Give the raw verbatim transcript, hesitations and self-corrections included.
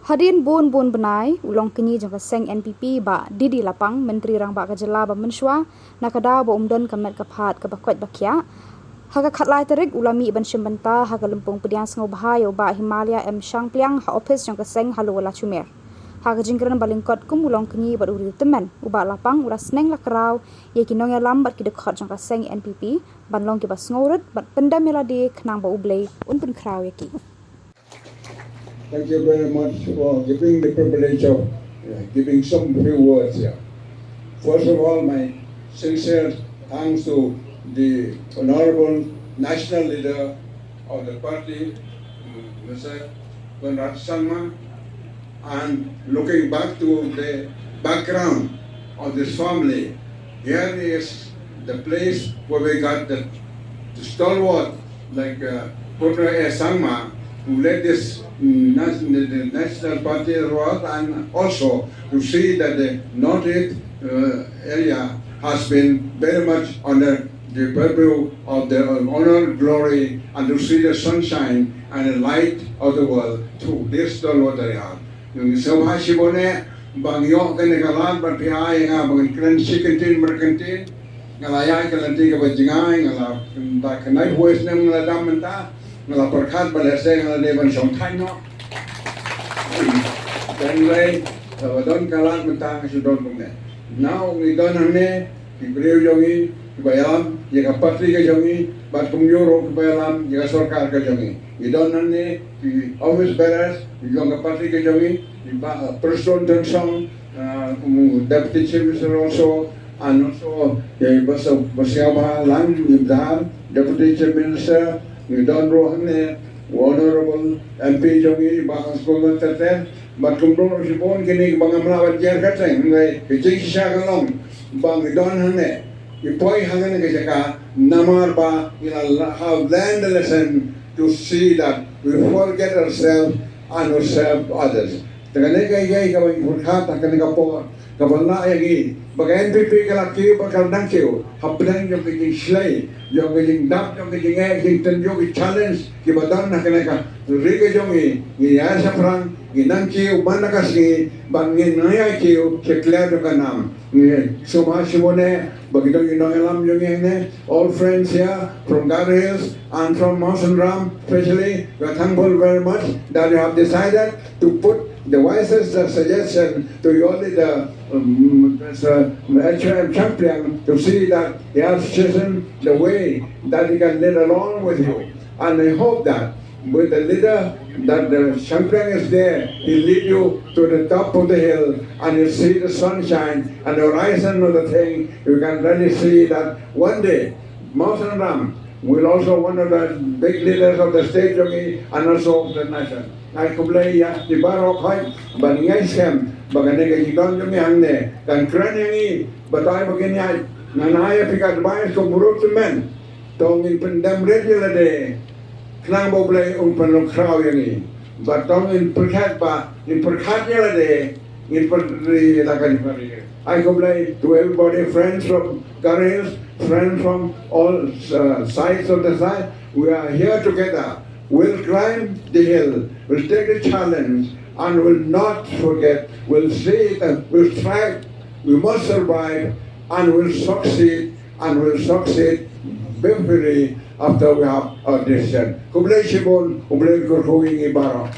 Hadien bun bun bnai, u longkñi jong ka seng N P P Bah D D Lapang, Myntri Rangbah ka jylla ba mynshwa, na ka daw ba um don ka met ka phad kaba koit ba khiah. Ha ka khatlai tarik u la mih ban shim bynta ha ka lympung pdiang sngewbha ïa u Bah Himalaya M Shangpliang ha ophis jong ka seng ha Lower Lachumiere. Ha ka jingkren ba lyngkot kum u longkñi bad u riewtymmen, u Bah Lapang u la sneng la kraw ïa ki nongïalam bad ki dkhot jong ka seng N P P ban long kiba sngewrit bad pyndem ïa lade khnang ba U Blei un pynkhraw ïa ki. Thank you very much for giving the privilege of uh, giving some few words here. First of all, my sincere thanks to the Honorable National Leader of the party, Mister Conrad Sangma, and looking back to the background of this family, here is the place where we got the, the stalwart like uh, Conrad S. Sangma, who led this mm, nas- the, the National Party of the world, and also to see that the Northeast uh, area has been very much under the purview of the honor, glory, and to see the sunshine and the light of the world through this stalwart area. Ngi sngewbha shibun eh ba ngi ïoh kane ka lad bad phi ai ïa nga ba ngan kren shi kyntien mar kyntien. Nga la ïaid ka lynti kaba jngai, nga la da khyndai phew snem nga la dam mynta. Nga la pyrkhat ba lehse nga la dei ban shong thaiñ noh. Tang lei kaba don ka lad mynta nga shu don kumne. Now ngi don hangne ki briew jong ngi kiba ïalam ïa ka party ka jong ngi bad kumjuh ruh kiba ïalam ïa ka sorkar ka jong ngi. Ngi don hangne ki office bearers ki jong ka party ka jong ngi, ki ba Prestone Tynsong, uh, Deputy Chief Minister also, and also eh, Basa Basiaba Lang Nibdar, Deputy Chief Minister, ngi don ruh hangne Honorable M P jong ngi Bah Hasbullah Tete, bad kumjuh ruh shibun kine kiba ngam lah ban jer kyrteng, hynrei ka jingshisha ka long ba ngi don hangne, ngi poi hangne ka jaka namar ba ngi la have learned the lesson to see that we forget ourselves and we serve others. Te kane ka ïa kaba ngi pyrkhat ha kane ka por kaba lah ïa ngi ba ka N P P ka la kiew bad ka la nang kiew hapdeng jong ka jingshlei, jong ka jingdap, jong ka jingeh, jingtynjuh ki challenge kiba don ha kane ka ri ka jong ngi, ngi ïa shaphrang, ngi nang kiew man la ka sngi bad ngi nang ïa kiew sha khlem jong ka nam. Ngi sngewbha shibun eh ba ki don ki nongïalam jong ngi hangne, all friends here from Garo Hills and from Mawsynram especially, we are thankful very much that you have decided to put the wisest uh, suggestion to your leader, um, Mister H M Champion, to see that he has chosen the way that he can lead along with you. And I hope that with the leader that the Shangpliang is there, he lead you to the top of the hill and you see the sunshine and the horizon of the thing. You can really see that one day Mawsynram will also one of the big leaders of the state jong ngi and also of the nation. Ai khublei ïa phi baroh khoit ba ngi ngeit skhem ba kane ka jingdon jong ngi hangne kan kren ïa ngi batai ba kin ïaid. Ngan ai ïa phi ka advice kum u riewtymmen. To ngin pyndem rit ïa lade khnang ba U Blei un pynkhraw ïa ngi. Ba to ngin pyrkhat ba ngin pyrkhat ïa lade ngin pyrkhat ïa lade. Ai khublei to everybody, friends from Garo Hills, friends from all uh, sides of the side. We are here together. We'll climb the hill. We'll take the challenge and we'll not forget. We'll see it and we'll strive. We must survive and we'll succeed and we'll succeed beautifully after we have our decision. Khublei shibun, U Blei un kyrkhu ïa ngi baroh.